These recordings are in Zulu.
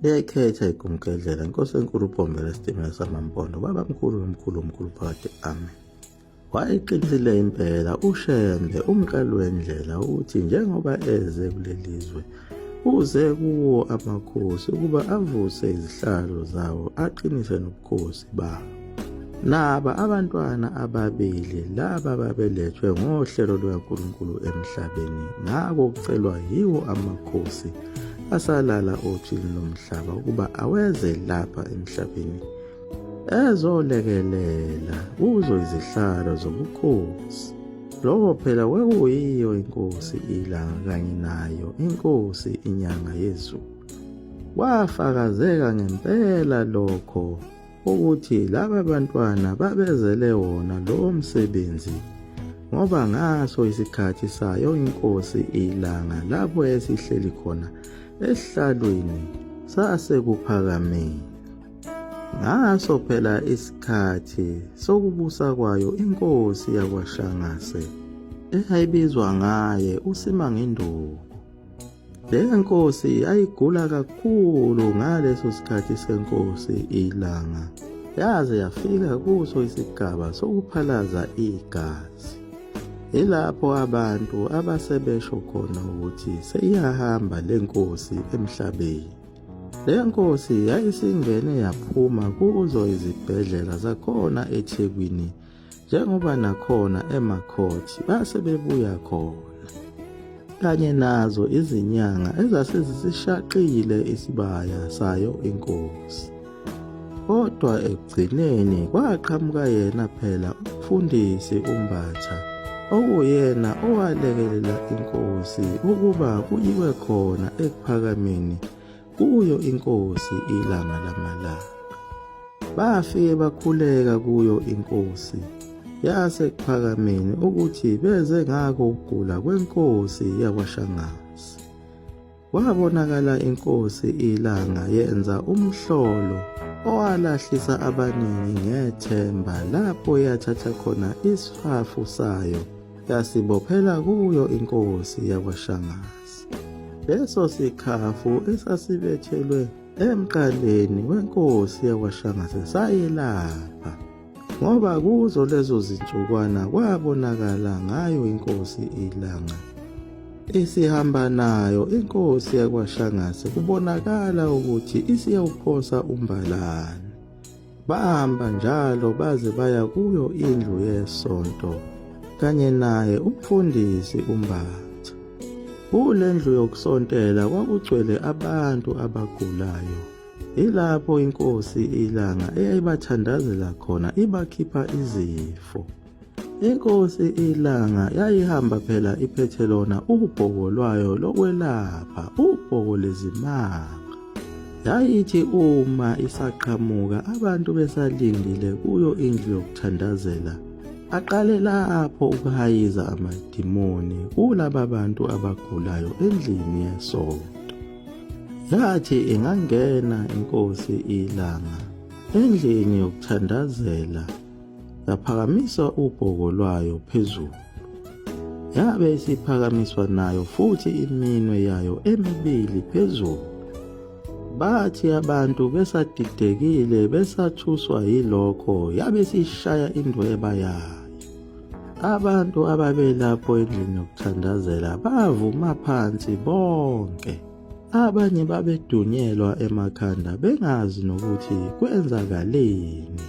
Iyayikhetha igumgedlela inkosi enkulu uBhombela isitimela samaMpondo babamkhulu nomkhulu omkhulu phakade amen. Wayeqinisile impela uShembe umqali wendlela ukuthi njengoba eze kuleli zwe uze kuwo amakhosi ukuba avuse izihlalo zawo aqinise nobukhosi bawo. Naba abantwana ababili laba babelethwe ngohlelo lukaNkulunkulu emhlabeni ngakho kucelwa yiwo amakhosi asalala othini lomhlaba ukuba aweze lapha emhlabeni ezolekelela kuzo izihlalo zobukhosi. Lokho phela kwakuyiyo inkosi ilanga kanye nayo inkosi inyanga yezulu. Kwafakazeka ngempela lokho ukuthi laba bantwana babezele wona lowo msebenzi ngoba ngaso isikhathi sayo inkosi ilanga lapho esihleli khona esihlalweni sasekuphakameni. Ngaso phela isikhathi sokubusa kwayo inkosi yakwaShangase eyayibizwa ngaye uSimangenduku. Le nkosi yayigula kakhulu ngaleso sikhathi senkosi iLanga yaze yafika kuso isigaba sokuphalaza igazi. Yilapho abantu abasebesho khona ukuthi seyiyahamba le nkosi emhlabeni. Le nkosi yayisingene yaphuma kuzo izibhedlela zakhona eThekwini njengoba nakhona emakhothi base bebuya khona kanye nazo izinyanga ezasezisishaqile isibaya sayo inkosi. Kodwa ekugcineni kwaqhamuka yena phela umfundisi uMbatha okuyena owalekelela inkosi ukuba kuyiwe khona ekuphakameni kuyo inkosi ilanga lamalanga. Bafike bakhuleka kuyo inkosi yasekuphakameni ukuthi beze ngakho ukugula kwenkosi yakwaShangase. Kwabonakala inkosi ilanga yenza umhlolo owalahlisa abaningi ngethemba lapho yathatha khona isifafu sayo yasibophela kuyo inkosi yakwaShangase. Leso sikhafu esasibethelwe emqaleni wenkosi yakwaShangase sayelapha ngoba kuzo lezo zinsukwana kwabonakala ngayo inkosi ilanga isihamba nayo inkosi yakwaShangase kubonakala ukuthi isiyawuphosa umbalane. Bahamba njalo baze baya kuyo indlu yesonto kanye naye umfundisi uMbatha. Kule ndlu yokusontela kwakugcwele abantu abagulayo. Yilapho inkosi iLanga eyayibathandazela khona ibakhipha izifo. Inkosi iLanga yayihamba phela iphethe lona ubhoko lwayo lokwelapha, ubhoko lezimanga. Yayithi uma isaqhamuka abantu besalindile kuyo indlu yokuthandazela, aqale lapho ukuhayiza amadimoni kulaba bantu abagulayo endlini yesonto. Yathi ingangena inkosi iLanga endlini yokuthandazela yaphakamisa ubhoko lwayo phezulu. Yabe isiphakamiswa nayo futhi iminwe yayo emibili phezulu. Bathi abantu besadidekile besathuswa yilokho yabe isishaya indweba yayo. Abantu ababelapho endlini yokuthandazela bavuma phansi bonke. Abanye babedunyelwa emakhanda bengazi nokuthi kwenzakaleni.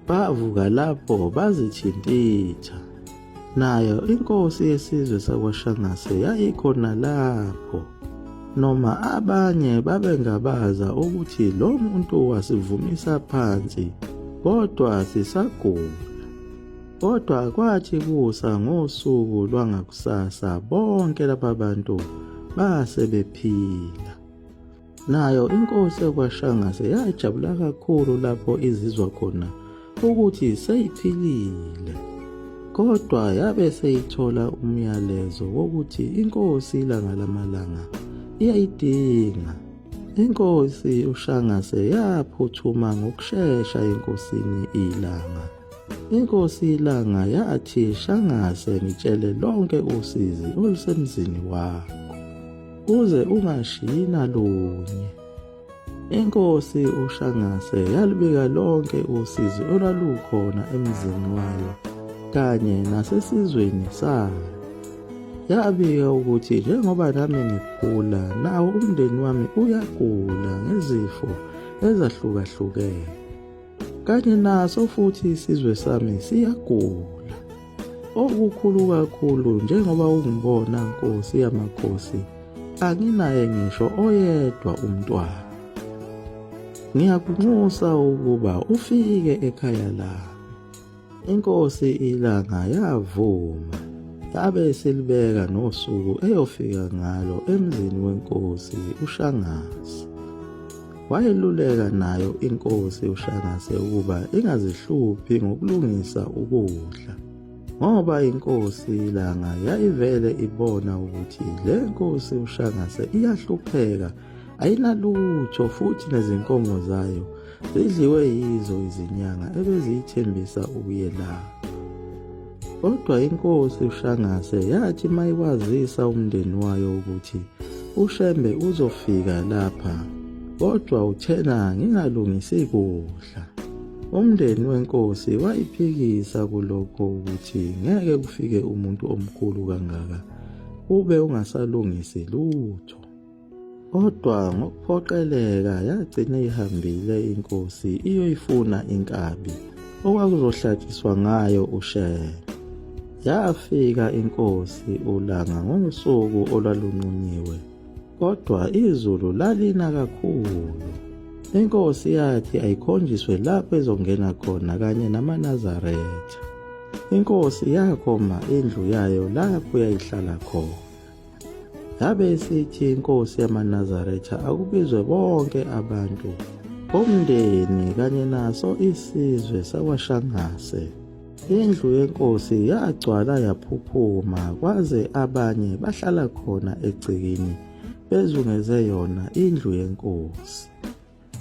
Bavuka lapho bazithintitha. Nayo inkosi yesizwe sakwaShangase yayikhona lapho. Noma abanye babengabaza ukuthi lo muntu wasivumisa phansi kodwa sisagula. Kodwa kwathi kusa ngosuku lwangakusasa bonke laba bantu base bephila. Nayo inkosi yakwaShangase yajabula kakhulu lapho izizwa khona ukuthi seyiphilile. Kodwa yabe seyithola umyalezo wokuthi inkosi ilanga lamalanga iyayidinga. Inkosi uShangase yaphuthuma ngokushesha enkosini ilanga. Inkosi iLanga yathi Shangase ngitshele lonke usizi olusemzini wakho uze ungashiyi nalunye. Inkosi uShangase yalubika lonke usizi olwalukhona emzini wayo kanye nasesizweni sayo. Yabika ukuthi njengoba nami ngigula nawo umndeni wami uyagula ngezifo ezahlukahlukene. Kanye naso futhi isizwe sami siyagula. Okukhulu kakhulu njengoba ungibona Nkosi yamakhosi anginaye ngisho oyedwa umntwana. Ngiyakunxusa ukuba ufike ekhaya lami. Inkosi iLanga yavuma yabe isilibeka nosuku eyofika ngalo emzini wenkosi uShangase. Wayeluleka nayo inkosi uShangase ukuba ingazihluphi ngokulungisa ukudla ngoba inkosi iLanga yayivele ibona ukuthi le nkosi uShangase iyahlupheka ayinalutho futhi nezinkomo zayo zidliwe yizo izinyanga ebeziyithembisa ukuyelapha. Kodwa inkosi uShangase yathi mayiwazisa umndeni wayo ukuthi uShembe uzofika lapha kodwa uthena ngingalungisi kudla. Umndeni wenkosi wayiphikisa kulokho ukuthi ngeke kufike umuntu omkhulu kangaka ube ungasalungisi lutho. Kodwa ngokuphoqeleka yagcina ihambile inkosi iyoyifuna inkabi okwakuzohlatshiswa ngayo uShembe. Yafika inkosi uLanga ngosuku olwalunqunyiwe, kodwa izulu lalina kakhulu. Inkosi yathi ayikhonjiswe lapho ezongena khona kanye namaNazaretha. Inkosi yakhomba indlu yayo lapho yayihlala khona. Yabe isithi inkosi yamaNazaretha akubizwe bonke abantu bomndeni kanye naso isizwe sakwaShangase. Indlu yenkosi yagcwala yaphuphuma kwaze abanye bahlala khona egcekeni bezungeze yona indlu yenkosi.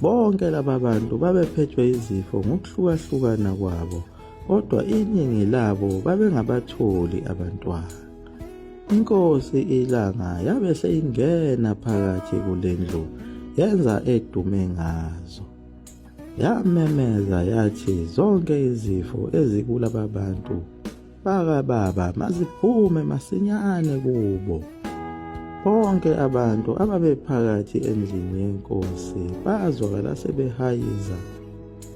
Bonke laba bantu babephethwe izifo ngokuhlukahlukana kwabo, kodwa iningi labo babengabatholi abantwana. Inkosi iLanga yabe seyingena phakathi kule ndlu yenza edume ngazo. Yamemeza yathi zonke izifo ezikulaba bantu Bakababa maziphume masinyane kubo. Bonke abantu ababephakathi endlini yenkosi bazwakala sebehayiza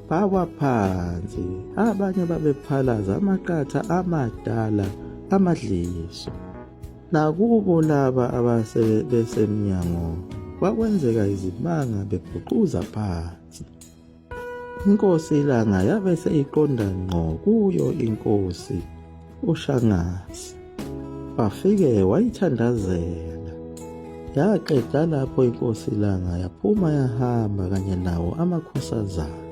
bawa phansi. Abanye babephalaza amaqatha amadala amadliso. Nakubo laba abasebesemnyango kwakwenzeka izimanga bebhuquza phansi. Inkosi iLanga yabe seyiqonda ngqo kuyo inkosi uShangase. Wafike wayithandazela. Yaqeda lapho inkosi iLanga yaphuma yahamba kanye nawo amakhosazana.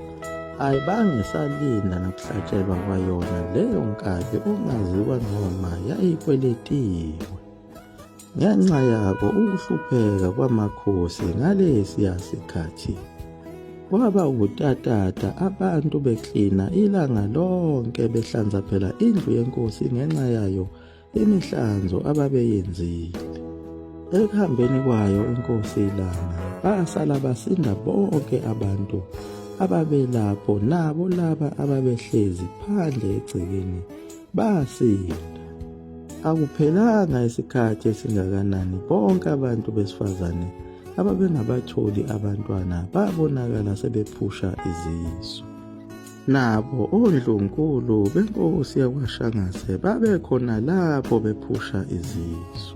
Ayibange salinda nakuhlatshelwa kwayona leyo nkabi okungaziwa noma yayikweletiwe. Ngenxa yako ukuhlupheka kwamakhosi ngalesiya sikhathi kwaba wutatata abantu beklina ilanga lonke behlanza phela indlu yenkosi ngenxa yayo imihlanzo ababeyenzile. Ekuhambeni kwayo inkosi ilanga basala basinda bonke abantu ababelapho nabo laba ababehlezi phandle egcekeni basinda. Akuphelanga isikhathi esingakanani bonke abantu besifazane ababengabatholi abantwana babonakala sebephusha izisu. Nabo ondlunkulu benkosi yakwaShangase babekhona lapho bephusha izisu.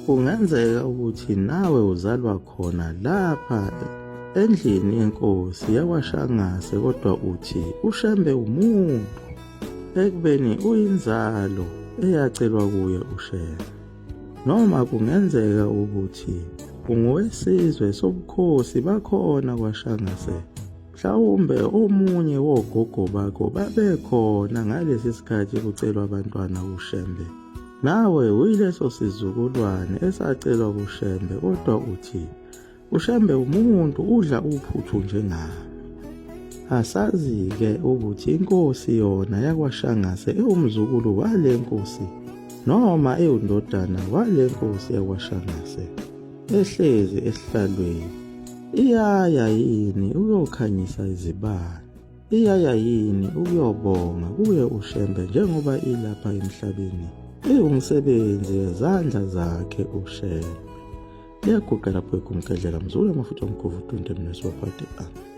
Kungenzeka ukuthi nawe uzalwa khona lapha endlini yenkosi yakwaShangase kodwa uthi uShembe umuntu. Ekubeni uyinzalo eyacelwa kuye uShembe. Noma kungenzeka ukuthi ungowesizwe sobukhosi bakhona kwaShangase. Mhlawumbe omunye wogogo bakho babekhona ngalesi sikhathi kucelwa abantwana kuShembe. Nawe uyileso sizukulwane esacelwa kuShembe kodwa uthi UShembe umuntu udla uphuthu njengami. Asazi-ke ukuthi inkosi yona yakwaShangase iwumzukulu wale nkosi noma iwundodana wale nkosi yakwaShangase ehlezi esihlalweni. Iyaya yini ukuyokhanyisa izibani? Iyaya yini ukuyobonga kuye uShembe njengoba ilapha emhlabeni? Iwumsebenzi wezandla zakhe uShembe. Liyaguqa lapho egumgedlela mzukulu amafutha omkhovu 20 minutes waphathe. Amen.